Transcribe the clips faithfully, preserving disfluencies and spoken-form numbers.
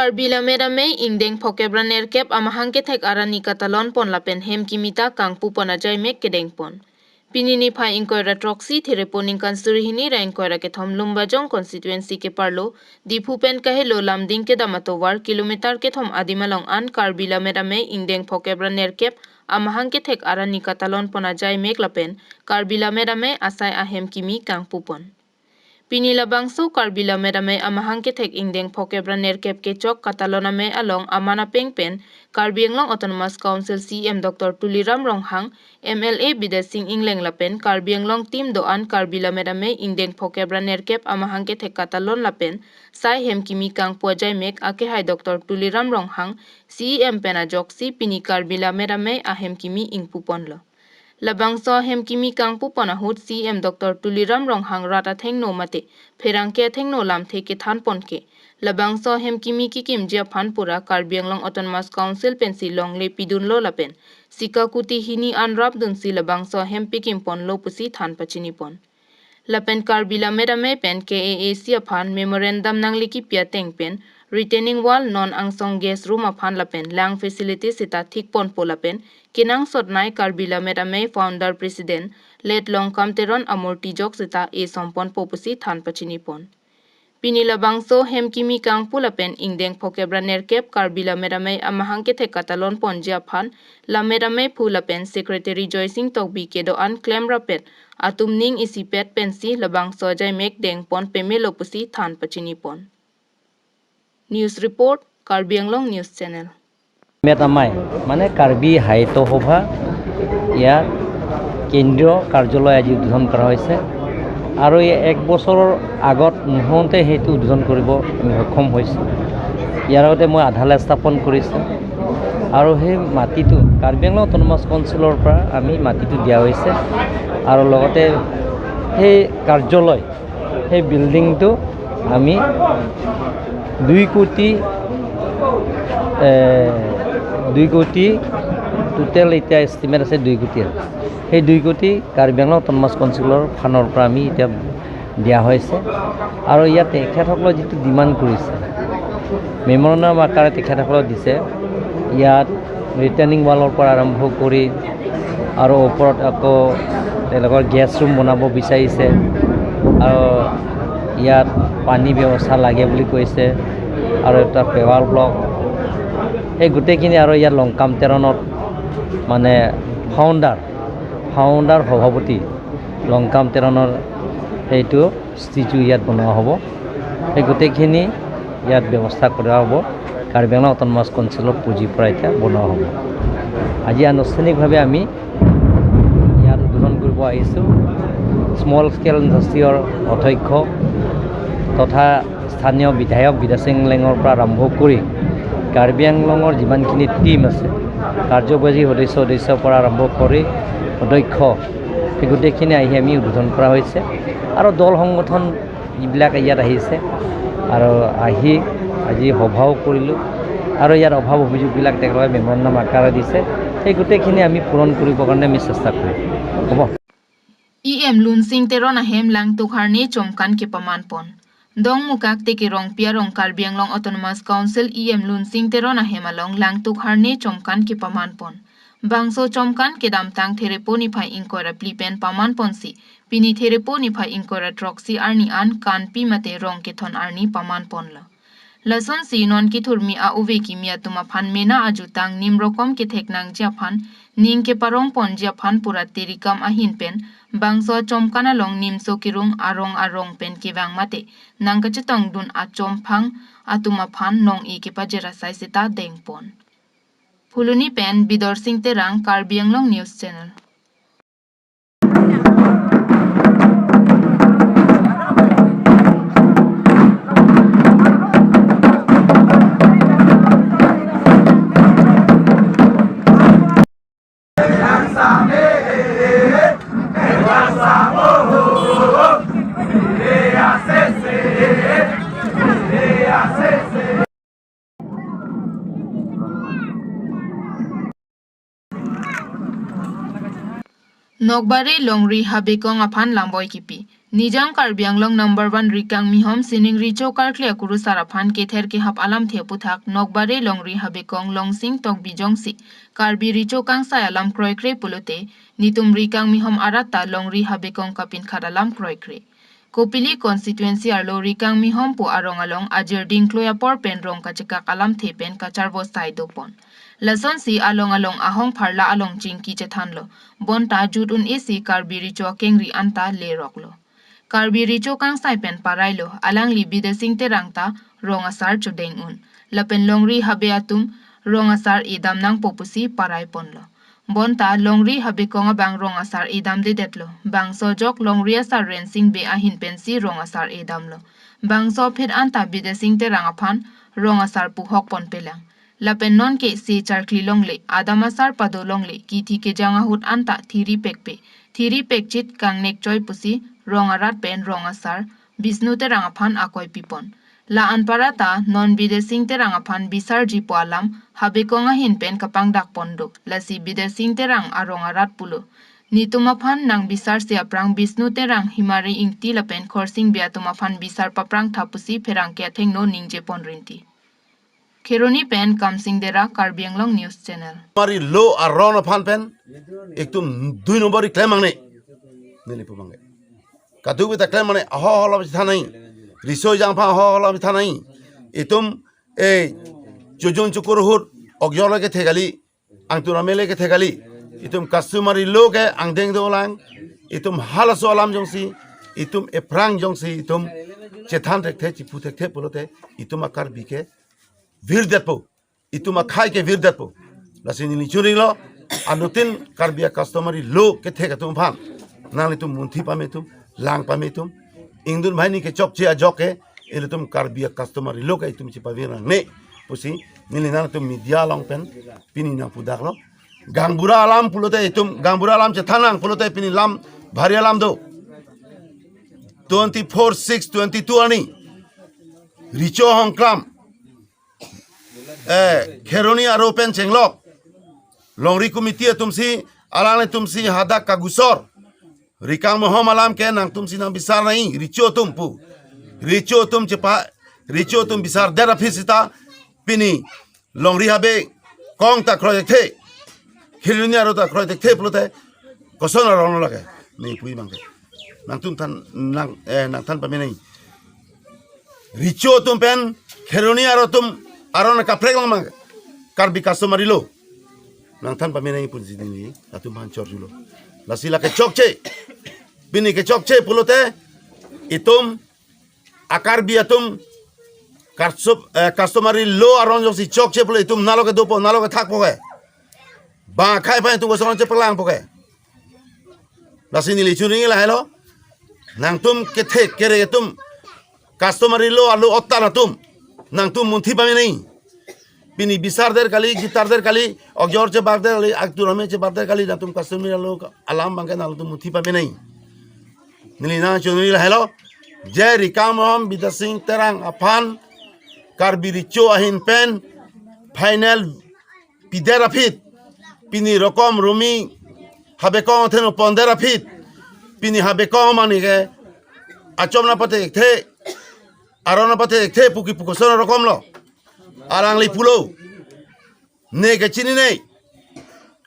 Karbi Lammet Amei ingdeng phokep ra nerkep amahang kethek arni katalon pon lapen hem kimi ta kangpu pon ajai mek kedeng pon. Pini niphai ingkoi ra throksi Therepo ningkan suri hini ra ingkoi ra kethom Lumbajong constituency keparlo Diphu pen kahelo Lumding kedam atovar kilometer kethom adim along an Karbi Lammet Amei ingdeng phokep ra nerkep amahang kethek arni katalon pon ajai mek lapen Karbi Lammet Amei asai ahem kimi kangpu pon. Pini labangso Karbi Lammet Amei amahang kethek ingdeng phokep ra nerkep kechok katalon amei along aman apeng pen Karbi Anglong Autonomous Council C E M Doctor Tuliram Ronghang, M L A Bidya Sing Engleng lapen Karbi Anglong team do-an Karbi Lammet Amei ingdeng phokep ra nerkep amahang kethek katalon lapen sai hem kimi kangpu ajai mek akehai Doctor Tuliram Ronghang C E M pen ajoksi pini Karbi Lammet Amei ahem kimi ingpu ponlo. Labangso ahem kimi kangpu pon ahut C E M Doctor Tuliram Ronghang rat athengno mate pherangke athengno lamthe kethan pon ke labangso ahem kimi kekimji aphan pura Karbi Anglong Autonomous Council pensi longle pidunlo lapen sika kuti hini an rapdunsi labangso ahem pekim ponlo pusi than pachini pon. Lapen Karbi Lammet Amei pen K A A C aphan memorandum nangle kipi ateng pen retaining wall, non angsong guest room aphan lapen lang facility seta thik ponpo lapen kenangsotnei Karbi Lammet Amei founder president late Longkam Teron amurti jok seta esom ponpo pusi than pachini pon. Pini labangso hem kimi kangpu lapen ingdeng phokep ra nerkep Karbi Lammet Amei amahang kethek katalon ponji aphan Lammet Amei phu lapen secretary Joysing Tokbi kedo-an klem rapet atum ning isipet pensi labangso ajai mek deng pon pemelo pusi than pachini pon. News report, Karbi Anglong News Channel. মেট আমাই মানে কাৰ্বি সাহিত্য সভা ইয়াত কেন্দ্ৰীয় কাৰ্যালয় আজি উদ্বোধন কৰা হৈছে আৰু এই এক বছৰৰ আগত নহওঁতে সেইটো উদ্বোধন কৰিব আমি সক্ষম হৈছোঁ। ইয়াৰ আগতে মই আধালে স্থাপন কৰিছোঁ আৰু সেই মাটিটো কাৰ্বি আংলং অট'নমাছ কাউন্সিলৰ পৰা আমি মাটিটো দিয়া হৈছে আৰু লগতে সেই কাৰ্যালয়, সেই বিল্ডিংটো আমি দুই কোটি, এ, দুই কোটি, টোটেল এতিয়া এষ্টিমেট আছে দুই কোটি। সেই দুই কোটি কাৰ্বি আংলং অট'নমাছ কাউন্সিলৰ ফাণ্ডৰ পৰা আমি এতিয়া দিয়া হৈছে আৰু ইয়াত তেখেতসকলে যিটো ডিমাণ্ড কৰিছে, মেমৰেণ্ডাম আকাৰে তেখেতসকলে দিছে, ইয়াত ৰিটেইনিং ৱালৰ পৰা আৰম্ভ কৰি আৰু ওপৰত আকৌ তেওঁলোকৰ গেষ্ট ৰুম বনাব বিচাৰিছে আৰু ইয়াত পানী ব্যৱস্থা লাগে বুলি কৈছে আৰু এটা পেৱাৰ ব্লক, এই গোটেইখিনি আৰু ইয়াত লংকাম তেৰণত মানে ফাউণ্ডাৰ, ফাউণ্ডাৰ সভাপতি লংকাম তেৰণৰ সেইটো ষ্টেচু ইয়াত বনোৱা হ'ব। সেই গোটেইখিনি ইয়াত ব্যৱস্থা কৰা হ'ব। কাৰ্বি আংলং অট'নমাছ কাউন্সিলৰ পুঁজিৰ পৰা এতিয়া বনোৱা হ'ব। আজি আনুষ্ঠানিকভাৱে আমি ইয়াত উদ্বোধন কৰিব আহিছোঁ স্মল স্কেল ইণ্ডাষ্ট্ৰীৰ অধ্যক্ষ তথা স্থানীয় বিধায়ক বিদ্যা সিং লেঙৰ পৰা আৰম্ভ কৰি কাৰ্বি আংলঙৰ যিমানখিনি টিম আছে, কাৰ্যবাহী সদস্য, সদস্যৰ পৰা আৰম্ভ কৰি অধ্যক্ষ, সেই গোটেইখিনি আহি আমি উদ্বোধন কৰা হৈছে। আৰু দল সংগঠন যিবিলাক ইয়াত আহিছে আৰু আহি আজি সভাও কৰিলোঁ আৰু ইয়াৰ অভাৱ অভিযোগবিলাক তেওঁলোকে মেমৰেণ্ডাম আকাৰে দিছে, সেই গোটেইখিনি আমি পূৰণ কৰিবৰ কাৰণে আমি চেষ্টা কৰিম। হ'ব। E M Lunsing Teron ahem langtuk harne chomkan kepaman pon. Dongmukak Tekerong Piarong Karbi Anglong Autonomous Council E M Lunsing Teron ahem along langtuk harne chomkan kepaman pon. Bangso chomkan kedamtang Therepo niphai ingkoi ra phli pen paman ponsi, pini Therepo niphai ingkoi ra throksi arni an kanpi mate rong kethon arni paman ponlo. Lasonsi non kethurmi a-ove kimi atum aphan mena ajutang nim rokom kethek nangji aphan, ning keparong ponji aphan pura terikam ahin pen, bangso achomkan along nimso kerung arong arong pen kevang mate nangkachetongdun achomphang atum aphan nong-e kepajir asai seta deng pon. Phuloni pen Bidor Sing Terang, Karbi Anglong News Channel. Nokbare Longri Habekong aphan lamboi kipi. Nijang Karbi Anglong number one Rikangmihom sining Richo Karkli akurusar aphan kether kehap alamthe aputhak Nokbare Longri Habekong Longsing Tokbi jongsi Karbi Richo Kangsai alam kroikre pulote nitum Rikangmihom arat ta Longri Habekong kapinkhat alam kroikre. Kopili constituency arlo Rikangmihom pu arong along ajir dingkloi apor pen rong kachekak alamthe pen kacharvo sai dopon. Lasonsi along along ahong pharla along chingki chethanlo. Bonta jut un-esi Karbi Richo akengri anta leroklo. Karbi Richo Kangsai pen parailo, alangli Bidya Sing Terang ta rong asar chodeng un. Lapen Longri Habe atum rong asar edam nangpo pusi parai ponlo. Bonta Longri Habekong abang rong asar edamdedetlo. Bangso ajok Longri asar Rensing Bey ahin pensi rong asar edamlo. Bangso aphi anta Bidya Sing Terang aphan rong asar pu hok ponpelang. Lapen nonke se charkli longle, adam asar pado longle, kithi kejang ahut anta thiri pekpe, thiri pekchit kangnek choi pusi rong arat pen rong asar Bisnu Terang aphan akoi pipon. La anparta non Bidya Sing Terang aphan bisarji pu alam Habekong ahin pen kapangdak pon do. Lasi Bidya Sing Terang arong arat pulo, nitum aphan nang bisarsi aphrang Bisnu Terang, Himari Ingti lapen Khorsing Bey atum aphan bisar paprang tha pusi pherangke athengno ningje pon rinti. Kheroni pen Kamsing Dera, Karbi Anglong News Channel. Mari lo aron aphan pen, ektum dui nombor klem mangne. Neli pu mangne. Kaduk bita klem mangne, aho aho lo thanai. Riso jang pha aho aho lo thanai. Itum, eh, chojun chukur ahut, ogyolo kethe kali, angtur amele kethe kali. Itum customary law ke angdeng dolang. Itum halaso alam jongsi, itum ephrang jongsi, itum chethan thekthe, chiphu thekthe pulote, itum a Karbi ke virdetpo. Itum akhei ke virdetpo. Lasi neli choninglo, anuttin Karbi a customary law kethek atum aphan nanglitum munthi pame tum, lang pame tum. Ingdun banghini kechokche ajok ke, ilitum Karbi a customary law ke itum chipavir nangne pusi neli nangtum media along pen pini nangpudaklo. Gangbura alam pulote itum, gangbura alam chethan nang pulote pini lam bhari alam do. Twenty-four six twenty-two arni Richo Hongkram, eh, Kheroni aro pen chenglok, Longri Committee atumsi, alanglitumsi hadak kagusor, Rikangmihom alam ke nangtumsi nangbisar nai, Richo atum pu. Richo atum chepa, Richo atum bisardet aphi sita, pini Longri Habekong ta kroithekthe, Kheroni aro ta kroithekthe pulote, koson arong lake, neli pu imang ke. Nangtum than, nang, eh, nangthan pame nai. Richo atum pen, Kheroni aro atum, aron kaprek lang mang. Karbi customary law. Nangthan pame nai punsi neli, atum aphan chorjulo. Lasi lake chokche. Pini kechokche pulote, itum, a Karbi atum, karsup, eh, customary law aron jongsi chokche pulo itum nalo ke dopo, nalo ke thakpo ke. Bang akhei aphan itum koson chepaklangpo ke. Lasi neli choningri lahelo. Nangtum kethek kerek atum, customary law alo otan atum, nangtum munthi pame nai. Pini bisardet kali, gitardet kali, ogjor chebardet kali, angtur ame chebardet kali, nangtum customary law alam abang ke nangtum munthi pame nai. Neli nangchoningri lahelo. Je Rikangmihom Bidya Sing Terang aphan Karbi Richo ahin pen final pidet aphi, pini Rokom Rumi Habekong athe no pondet aphi, pini Habekong mani ke achom nangpathekthe, aron nangpathekthe pu kipu koson rokom lo. Alangli pulo, ne ke chini nai.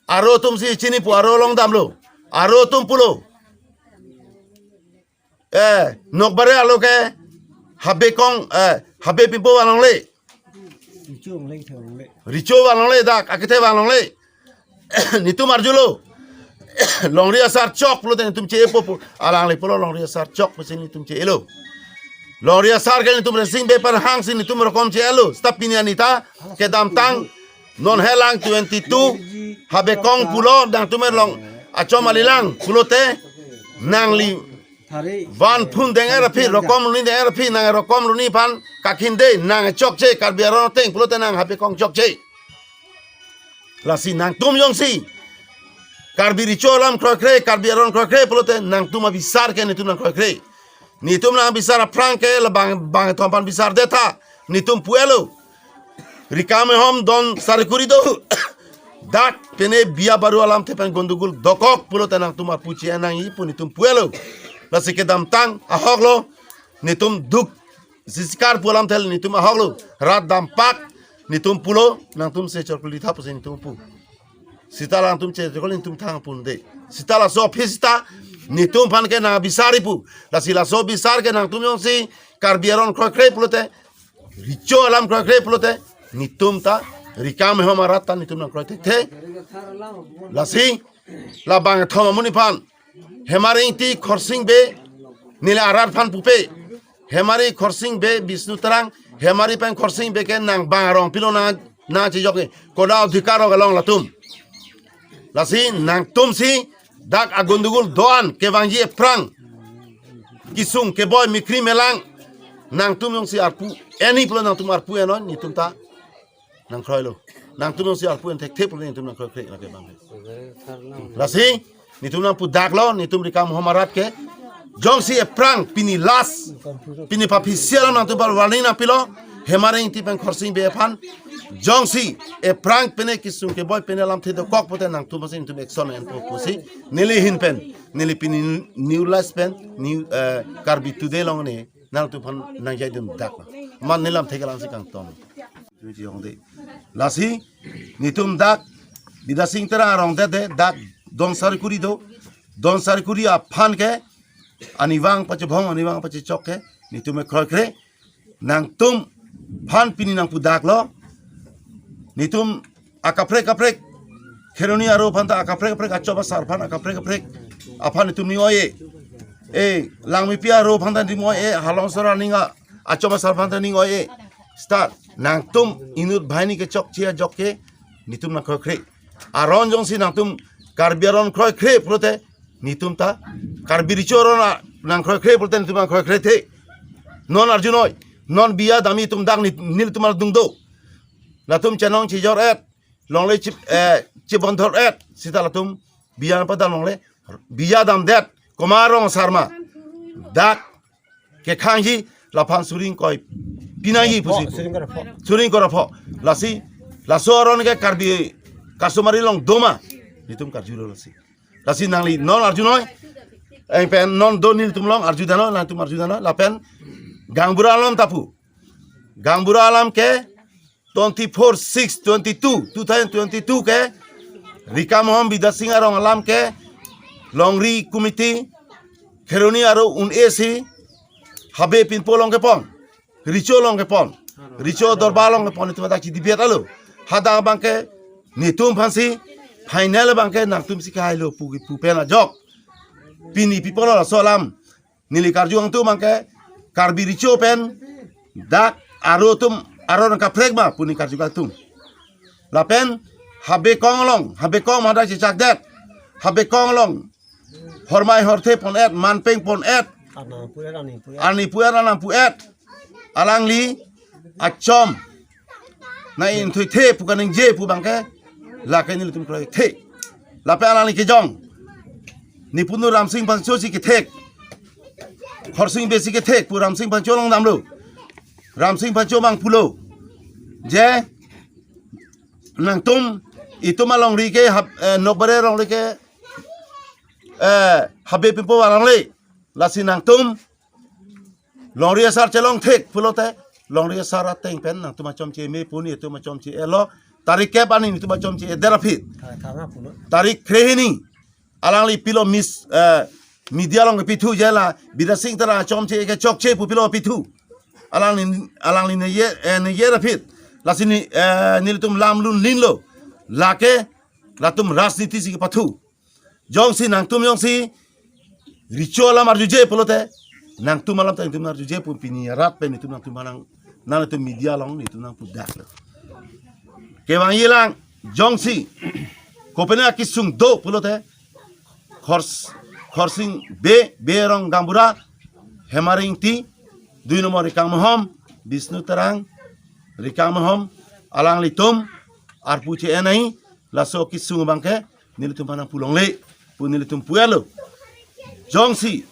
Aro atumsi chini pu aro along damlo. Aro atum pulo, eh, Nokbare alo ke Habekong, eh, Habe pipo vanlongle. Richo vanlongle, the vanlongle. Richo vanlongle dak, akethe vanlongle. Nitum arjulo. Longri asar chok pulote nitum che-epo pu. Alangli pulo longri asar chok pusi nitum che-elo. Longri asar ke nitum Rensing Bey aphan hangsi nitum rokom che-elo. Seta pini anita kedamtang non helang twenty-two Habekong pulo nangtum erlong achom alilang pulote nangli van phun deng-er aphi, rokom runi deng-er aphi, nang rokom runi aphan kakhinde, nang chokche, Karbi aron ateng pulote nang Habekong chokche. Lasi nangtum jongsi Karbi Richo alam kroikre, Karbi aron kroikre pulote nangtum abisar ke nitum nangkroikre. Nitum nangbisar aphrang ke labang bang thom aphan bisardet tha, nitum pu-elo. Rikangmihom don sari kuri do. Dak pine biya baru alamthe pen gondogul dokok pulote nangtum arpu che-en nangji pu netum puelo. Lasi kedamtang ahok lo, netum duk sisikar pu alamthe netum ahok lo. Rat dampak netum pulo, nangtum se chorkuli tha pusi netum pu. Sita nangtum che chorkuli netum thang punde. Sita laso office sita netum aphan ke nang bisari pu. Lasi laso bisar ke nangtum jongsi Karbi aron kroikre pulote, Recho alam kroikre pulote, netum ta Rikam Hom arat ta netum nangkroi thekthe. Lasi labang thom amonit aphan, Hemari Ingti Khorsing Bey, neli arat aphan pupe. Hemari Khorsing Bey, Bisnu Terang, Hemari pen Khorsing Bey ke nang bang arong pilo nang, nang chejok ke. Koda adhikar rok along latum. Lasi nangtumsi dak agondogul do-an kevangji ephrang, kesung keboi, mikri melang, nangtum jongsi arpu enji pulo nangtum arpu ennon, netum ta nangkroilo. Nangtum jongsi arpu en thekthe pulo netum nangkroikre lake bang. Lasi netum nangpu dak lo, netum Rikam Hom arat ke. Jongsi ephrang pini last, pini paphisi alam nangtum aphan warning nangpilo, Hemari Ingti pen Khorsing Bey aphan. Jongsi ephrang pine kesung keboi pine alamthe dokok pulote nangtum aphansi netum action enpo pusi neli ahin pen, neli pini New Life pen, New, eh, Karbi Today along ne nangtum aphan nangjaidun dak lo. Man neli lamthe kelang si kangton. Lasi netum dak Bidya Sing Terang arong det de, dak Donsarikuri do. Donsarikuri aphan ke arnivang pachebhong, arnivang pachechok ke netum kroikre. Nangtum aphan pini nangpu dak lo. Netum akaprek kaprek, Kheroni aro aphan ta akaprek kaprek, achom asar aphan akaprek kaprek aphan netum ning oi-e. Eh, Langmepi aro aphan ta ning oi-e, Halong Sora ning a, achom asar aphan ta ning oi-e. Sita nangtum inut banghini kechokche ajok ke netum nangkroikre. Aron jongsi nangtum Karbi aron kroikre pulote netum ta Karbi Recho aron a nangkroikre pulote netum nangkroikre the. Non arjunoi, non biya damji atum dak ni, nelitum adung do. Latum chenong chejor et, longle chip, eh, chibondhor et, sita latum biya padam longle, biya damdet, komat arong asar ma dak kekhangji, laphan suri ingkoi pinangji pusi. Suri ingkoi ra pho. Suri ingkoi ra pho. Lasi, laso aron ke Karbi customary along do ma, netum karjulo lasi. Lasi nangli non arjunoi, eh, pen non do nelitum along arjudamnoi, nangtum arjudamnoi, lapen gaonbura alam ta pu. Gaonbura alam ke twenty-four six twenty-two, two thousand twenty-two ke Rikam Hom Bidya Sing arong alam ke longri committee Kheroni aro un-e si Habe Pinpo along kepon, Recho along kepon, Recho Dorbar along kepon, netum dak chedebate alo. Hadak abang ke netum aphansi final abang ke nangtumsi kahailo pu, pu pen ajok pini pi pulo laso alam. Neli karju angtu abang ke Karbi Recho pen dak aro atum, aro nangkaprek ma pu neli karju angtu. Lapen Habe Kong along, Habe Kong ma dak chechakdet. Habe Kong along hormai horthe pon et, manpeng pon et, arni pu et, arni pu et, arni pu et, arnam pu et. Alangli achom nang-ingthuithe pu kaningje pu abang ke lake nelitum kroithe. Lapen alangli kejong, Nipunu Ramsing Bangcho si kethek, Khorsing Bey si kethek pu Ramsing Bangcho along damlo. Ramsing Bangcho abang pulo je nangtum itum alongri ke hap, eh, Nokbare alongri ke, eh, Habe Pinpo alangle. Lasi nangtum longri asar chelong thek pulote, longri asar ateng pen nangtum achom che-e me pu netum achom che-elo. Tarik kep arni netum achom che-edet aphi. Tarik kre hini alangli pilo mis, eh, media along pithu je la Bidya Sing Terang achom che-e ke chokche pu pilo pithu. Alangli, alangli neje, eh, neje aphi. Lasi ne, eh, nelitum lam lun linlo. Lake latum rajniti si kepathu. Jongsi nangtum jongsi Recho alam arjuje pulote, nangtum alam ta netum arjuje pu pini arat pen netum nangtum manang, nangtum media along netum nangpu dak lo. Kevangji lang jongsi kopine akesung do pulote, Khors, Khorsing Bey, Bey arong gaonbura, Hemari Ingti, dui nombor Rikam Hom, Bisnu Terang, Rikam Hom, alanglitum arpu che-en nangji, laso akesung abang ke nelitum aphan nangpu longle pu nelitum puelo. Jongsi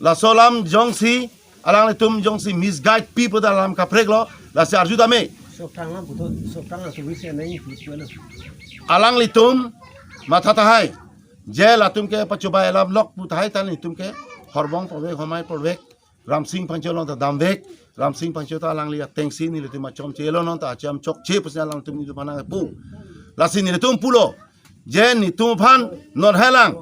laso alam jongsi alanglitum jongsi misguide pi pu ta alam kaprek lo, lasi arjudam me. Soptang lam puthot, soptang lam service yang naik puthot lo. Alanglitum matha tahai. Je latum ke pachobai alam lok pu tahai ta nelitum ke Horbong porvek, Homai porvek, Ramsing Pangcho along ta damvek, Ramsing Pangcho ta alangli atengsi nelitum achom chelo non ta acham chokche pusi alangtum nelitum aphan nangpu. Lasi nelitum pulo. Je nelitum aphan non hailang.